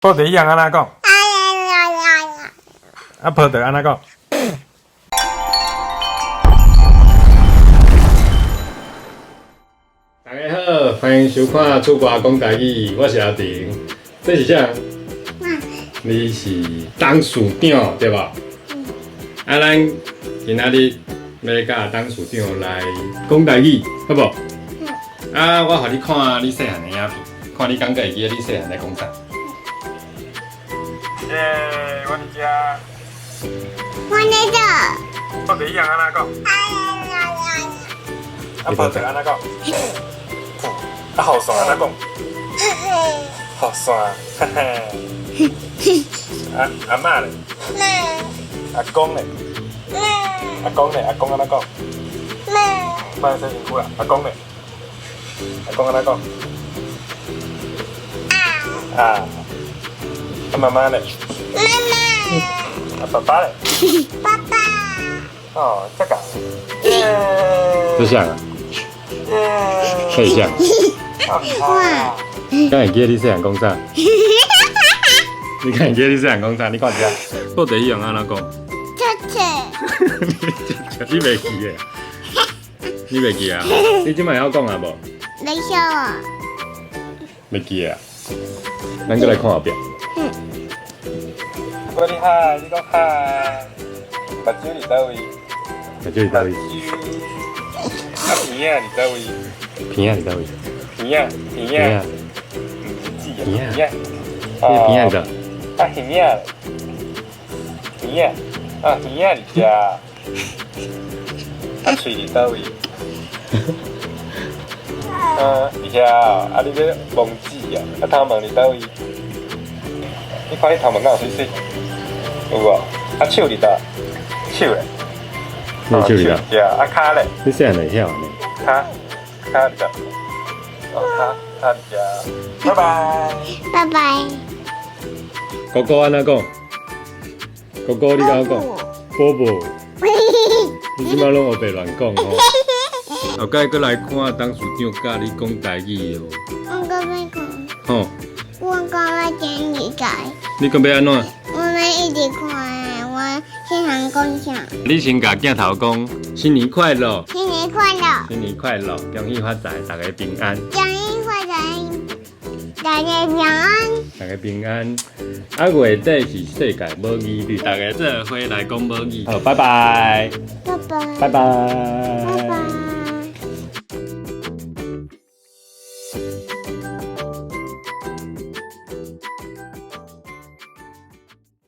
抱著伊按怎講？啊，抱著按怎講？大家好，歡迎收看《出外講台語》，我是阿婷。這是啥？你是董事長對無？啊，咱今仔日欲佮董事長來講台語，好無？啊，我予你看你細漢的影片，看你敢閣會記得你細漢咧講啥？耶，我佇遮。我佇這。抱著伊按怎講？啊，抱著按怎講？啊，雨傘按怎講？雨傘，哈哈。啊，阿嬤咧？阿公咧？阿公咧？阿公按怎講？莫洗身軀啦，阿公咧？阿公按怎講？啊。啊，媽媽咧？媽媽。啊，爸爸咧？爸爸。哦，這個。這像啊？這像。哇！敢會記得你細漢講啥？你敢會記得你細漢講啥？你看這，抱著伊按怎講？姐姐。你袂記得？你袂記啊？你這擺會曉講啊無？袂曉啊。袂記得啊？咱閣來看後壁。我你嗨，你講嗨。目睭佇佗位？目睭佇佗位？啊，鼻仔佇佗位？鼻仔佇佗位？鼻仔，鼻仔。鼻仔。鼻仔。鼻仔佇佗？啊，耳仔，耳仔，啊，耳仔佇遮。啊，喙佇佗位？啊，佇遐，啊，你咧摸舌啊？啊，頭毛佇佗位？你看你頭毛敢有媠媠？有無？啊，手佇佗？手咧？你手佇佗？對啊，啊，跤咧？你細漢就會曉呢？跤，跤佇佗？哦，跤，跤佇遮。拜拜。拜拜。哥哥按怎講？哥哥，你敢講？寶寶。你這擺攏烏白亂講吼。後蓋閣來看董事長教你講台語哦。我閣欲講。吼。我講欲剪耳仔。你講欲按怎？我們一直看，我先講啥？你先共鏡頭講新年快樂。新年快樂。新年快樂，恭喜發財，大家平安。恭喜發財，大家平安。大家平安。啊，月底是世界母語日，大家做伙來講母語。好，拜拜。拜拜。拜拜。拜拜。